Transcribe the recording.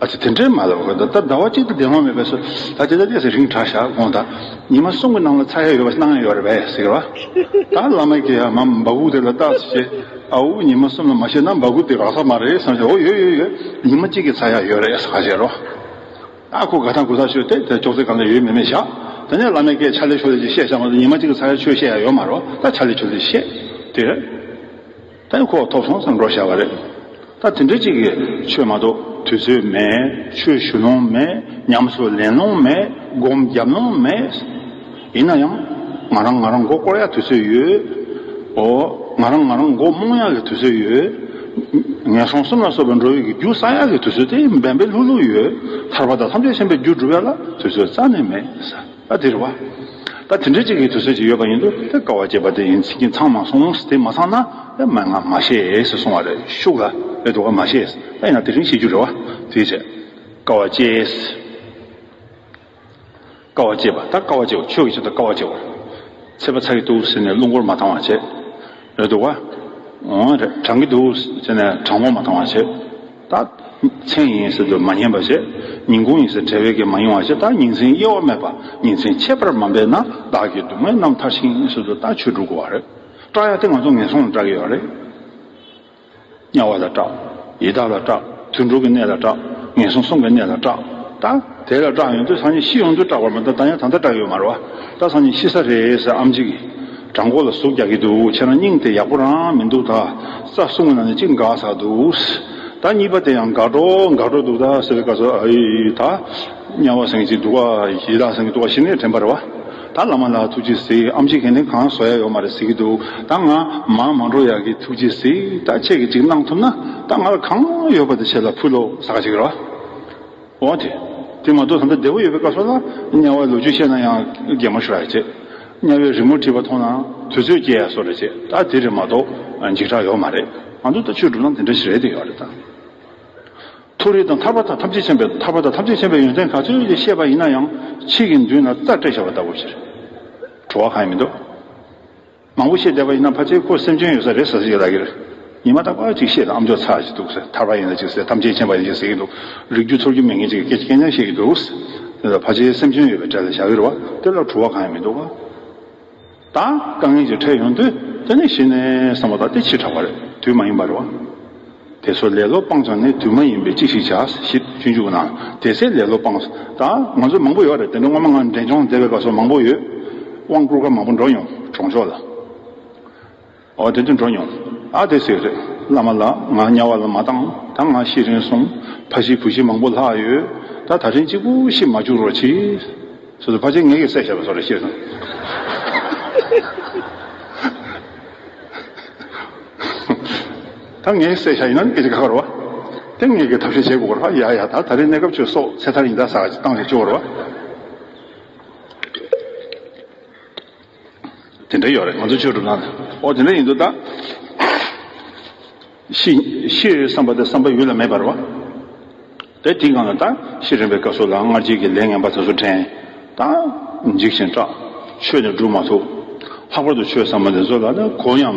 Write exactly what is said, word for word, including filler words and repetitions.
ཨ་ཙི་དེ་འདྲའི་མ་ལབ་གི། ད་ད་ཟླ་བ་གཅིག་ཏུ་བདེ་བ་མེད་པས་སོ། ད་དེ་ལ་ཏོག་ཙམ་རིང་དྲགས་ཤག་དགོངས་དག། ཉི་མ་གསུམ་གྱི་ནང་ལ་ཚ་ཡག་ཡོད་པ་སྣང་ཡག་ཡོད་རེད་པས་ཟེར་གི་རེད་བ། ད་བླ་མ་གིས་ཡ་མ་འབའ་ཁུག་དེ་ལ་བལྟས་ཟེར། ཨའུ་ཉི་མ་གསུམ་ལ་མ་བཤད་ན་འབའ་ཁུག་དེ་རག་ས་མ་རེད་བསམ་བྱས། འོ་ཡོད་ཡོད་ཡོད། ཉི་མ་གཅིག་གི་ཚ་ཡག་ཡོད་རེད་ཟེར་ག་བྱས་རོ། ཨ་ཁུ་དགའ་ཐང་དགོས་ས་ཤོད་དེ་དེ་ཅོག་ཙེ་སྒང་ལ་ཡོད་མེད་མེད་བཞག། དེ་ནས་བླ་མས་སྐད་ཆ་ལེ་ཤོ་ལེ་ཅིག་བཤད་བཞག་མ་གཏོགས་ཉི་མ་གཅིག་གི་ཚ་ཡག་ཆོས་བཤད་ཡག་ཡོད་མ་རེད་བ། ད་ཆ་ལེ་ཆོ་ལེ་བཤད་དེ་རེད། ད་ཁོ་ཐོབ་སོང་བསམ་འགྲོ་བཞག་པ་རེད། ད་དེ་འདྲ་ཅིག་གི་ཆོས་མ་གཏོགས་དུས་ཚོད་མེད། ཆོས་ཞུ་ལོང་མེད། ཉམས་སུ་ལེན་ལོང་མེད། སྒོམ་རྒྱབ་ལོང་མེད། ཡིན་ན་ཡང་ང་རང་ང་རང་མགོ་སྐོར་ཡག་དུས་ཚོད་ཡོད། ཨོ། ང་རང་ང་རང་མགོ་རྨོངས་ཡག་གི་དུས་ཚོད་ཡོད། ངན་སོང་གསུམ་ལ་སོགས་པའི་འགྲོ་བའི་གི་རྒྱུ་བསགས་ཡག་གི་དུས་ཚོད་དེ་འབད་འབད་ལྷུག་ལྷུག་ཡོད། ཐར་པ་དང་ཐམས་ཅད་མཁྱེན་པའི་རྒྱུ་སྒྲུབ་ཡག་ལ་དུས་ཚོད་རྩ་ནས་མེད་ས། ད་དེ་རེད་བ། ད་དེ་འདྲ་ཅིག་གི་དུས་ཚོད་ཅིག་ཡོད་པ་ཡིན་དུས་དེ་དཀའ་བ་སྤྱད་པ་དེ་ཡིན། ཚིག་གི་ཚང་མ་སོང་། དེ་མ་ཚང་ན་དེ་མ་ང་མ་ཤེས་ཟེར་གསུང་བ་རེད། ཤུགས་ལ་རེད་འདུག་ག་མ་ཤེས། ད་ཡིན་ན་དེ་རིང་ཤེས་རྒྱུ་རེད་བ། དེ་བྱས་དཀའ་བ་སྤྱད། དཀའ་བ་སྤྱད་པ། ད་དཀའ་བ་སྤྱད་པ། ཆོས་ཀྱི་ཆེད་དུ་དཀའ་བ་སྤྱད་པ། ཚད་པ་ཚ་གི་འདུག་ཟེར་ནས་རླུང་འཁོར་མ་བཏང་བ་བྱས། རེད་འདུག་བ། འོ་རེད། གྲང་གི་འདུག་ཟེར་ནས་གྲང་མོ་མ་བཏང་བ་བྱས། ད་མཚན་ཡིན་ཟེར་དུས་མ་ཉན་པ་བྱས། ཉིན་གུང་ཡིན་ཟེར་བྲེལ་བའི་གི་མ་ཡོང་བ་བྱས། ད་ཉིན་མཚན་དབྱེ་བ་མེད་པ། ཉིན་མཚན་ཆད་པར་མ་འབད་ན། བདག་གི་སྡུག་བསྔལ་རྣམ་ཐར་ཞིང་ཟེར་དུས་ད་ཆོས་སྒྲུབ་དགོས་པ་རེད། སྐྲག་ཡག་དེ་ང་ཚོ་ངན་སོང་ལ་སྐྲག་གི་ཡོད་རེད། དམྱལ་བ་ལ་སྐྲག། ཡི་དྭགས་ལ་སྐྲག། དུད་འགྲོ་གི་གནས་ལ་སྐྲག། ངན་སོང་གསུམ་གྱི་གནས་ལ་སྐྲག། ད་དེ་ལ་སྐྲག་ཡོང་དུས་སང་ཉིན་ཤི་ཡོང་དུས་སྐྲག་པར་མ་གཏོགས་ད་ཡང་ད་ལྟ་སྐྲག་ཡོད་མ་རེད་བ། ད་སང་ཉིན་ཤི་ས་རེད་ཟེར། ཨེམ་ཆི་གིས་བྲང་ཁོག་ལ་ཟུག་རྒྱག་གི་འདུག་ཁྱེད་རང་སྙིང་དེ་ཡག་པོ་རང་མི་འདུག་ད་རྩ་གསུམ་གྱི་ནང་ནས་གཅིག་འགག་ཚར་འདུག་ད་གཉིས་པ་དེ་ཡང་འགག་འགྲོ་འགག་འགྲོ་འདུག་ད་ཟེར་བའི་སྐབས་སུ། ཨ་ཡི་ད། དམྱལ་བ་ཟེར་མཁན་ཅིག་འདུག་ག་ཡི་དྭགས་ཟེར་མཁན་འདུག་ག་ཞི་གནས་དྲན་པ་རེད་བ། ད་བླ་མ་ལ་ཐུགས་རྗེ་གཟིགས། ཨེམ་ཆི་གིས་ནི་གང་བཟོ་ཡག་ཡོད་མ་རེད་ཟེར་གྱི་འདུག་ད་ང་མར་མ་འགྲོ་ཡག་གི་ཐུགས་རྗེ་གཟིགས། ད་ཁྱེད་ཀྱིས་ཅིག་གནང་ཐུབ་ན་ད་ང་ལ་གང་ཡོད་པ་དེ་ཁྱེད་ལ་ཕུལ་ལོ་ཟེར་ག་ཅིག་རེད་བ། འོ་དེ། དེ་མ་གཏོགས་ད་ལྟ་བདེ་པོ་ཡོད་པའི་སྐབས་སུ་ལ་དམྱལ་བའི་ལོ་རྒྱུས་བཤད་ན་ཡང་གད་མོ་ཤོར་ཡག་བྱེད། དམྱལ་བའི་རི་མོ་བྲིས་པ་མཐོང་ན་དུས་ཚོད་སྐྱེལ་ཡག་བཟོ་འདྲ་བྱེད། ད་དེ་རེད་མ་གཏོགས་འཇིགས་སྐྲག་ཡོད་མ་རེད། ང་ཚོ་ད་ཆོས་སྒྲུབ་སྟངས་དེ་འདྲ་ཞིག་རེད་དེ་ཡོད་རེད་ད། མཐོ་རིས་དང་ཐར་པ་དང་ཐམས་ཅད་མཁྱེན་པའི། ཐར་པ་དང་ཐམས་ཅད་མཁྱེན་པའི་ཡོན་ཏན་ག་ཚོད་ཅིག་བཤད་པ་ཡིན་ན་ཡང་ཁྱི་གི་མདུན་ལ་རྩྭ་སྤྲད་བཞག་པ་ལྟ་བུ་ཞིག་རེད། བྲོ་བ་གང་ཡང་མི་འདུག་མང་པོ་བཤད་བསྡད་པ་ཡིན་ན་ཕལ་ཆེར་ཁོ་སེམས་ཅན་ཡོད་ས་རེད་ཟེར་ཟེར་གྱི་ལབ་ཀྱི་རེད། ཉི་མ་རྟག་པར་ཅིག་བཤད་དང་། ཨ་མཆོག་ཚར་ཅིག་འདུག་ཟེར། ཐར་པ་ཡིན་ན་ཅིག་ཟེར། ཐམས་ཅད་མཁྱེན་པ་ཡིན་ཅིག་ཟེར་གྱི་འདུག་རིག་རྒྱུ་ཚོར་རྒྱུ་མེད་མཁན་ཅིག་གིས་སྐད་ཆ་རྐྱང་རྐྱང་བཤད་ཀྱི་འདུག་ཟེར། དེ་ལ་ཕལ་ཆེར་སེམས་ཅན་ཡོད་པའི་གྲས་ལ་བཞག་གི་རེད་བ། དེ་ལ་བྲོ་བ་གང་ཡང་མི་འདུག་ག་ད་དཀའ་ངལ་ཅིག་འཕྲད་ཡོང་དུས་དེ་ནས་གཞི་ནས་བསམ་བློ་བཏང་སྟེ་ཕྱི་དྲགས་པ་རེད། དུས་མ་ཡིན་པ་རེད་བ། དེ་ཚོ་ལེ་ལོ་སྤངས་ཀྱང་ནི། དུས་མ་ཡིན་པས་ཅི་ཞིག་བྱ། ཞེས་སྤྱོད་འཇུག་ནང་དེ་ཚེ་ལེ་ལོ་སྤངས། ད་ང་ཚོ་མང་པོ་ཡོད་རེད། དེ་འདྲ་སྔོན་མ་ང་འབྲས་ལྗོངས་བསྡད་པའི་སྐབས་སུ་མང་པོ་ཡོད། དབང་བསྐུར་ག་མང་པོ་འགྲོ་མྱོང་གྲོང་ཆོག་ལ། ཨོ་དེ་དུས་འགྲོ་མྱོང་། ཨ་དེ་ཟེར་རེད། བླ་མ་ལགས་ང་དམྱལ་བ་ལ་མ་བཏང་། ད་ང་ཤི་རན་སོང་། ཕ་གཞིས་བུ་གཞིས་མང་པོ་ལྷག་ཡོད། ད་ད་ཐེངས་གཅིག་པུ་ཤི་མ་བཅུག་རོགས་གྱིས། སོ་སོ་ཕལ་ཆེར་ངས་ཀྱིས་བསད་བཞག་པའི་བཟོ་འདྲ་ཤེས་སོང་། ད་ངས་བསད་བཞག་ཡིན་ན་སྐད་ཆ་ཁག་པོ་རེད་བ། དེ་ངས་ཀྱིས་ཐབས་ཤེས་བྱེད་དགོས་པ་རེད་བ། ཡ་ཡ་ད་ད་རེས་གནས་སྐབས་ཆོས་སོགས་ཚེ་ཐར་ཡིན་ད་ཟེར་གྱི་བཏང་བྱས་ཆོག་རེད་བ། དེ་འདྲ་ཡོད་རེད། ང་ཚོ་ཆོས་སྒྲུབ་སྟངས་དེ། ཨོ་དེ་འདྲ་ཡིན་དུས་ད། ཤི་ཤི་རེད་བསམ་པ་དེ་བསམ་པ་ཡུལ་ལ་མེད་པ་རེད་བ། དེ་དེའི་སྒང་ལ་ད་ཤི་རན་པའི་སྐབས་སུ་ལ་སྔར་བྱས་ཀྱི་ལས་ངན་པ་དེ་ཚོ་དྲན། ད་འཇིགས་ཤིང་སྐྲག་ཆོས་ནི་སྒྲུབ་མ་ཐུབ། ལྷག་པར་དུ་ཆོས་ཟབ་མོ་འདི་ཚོ་ལ་ནི་གུ་ཡངས།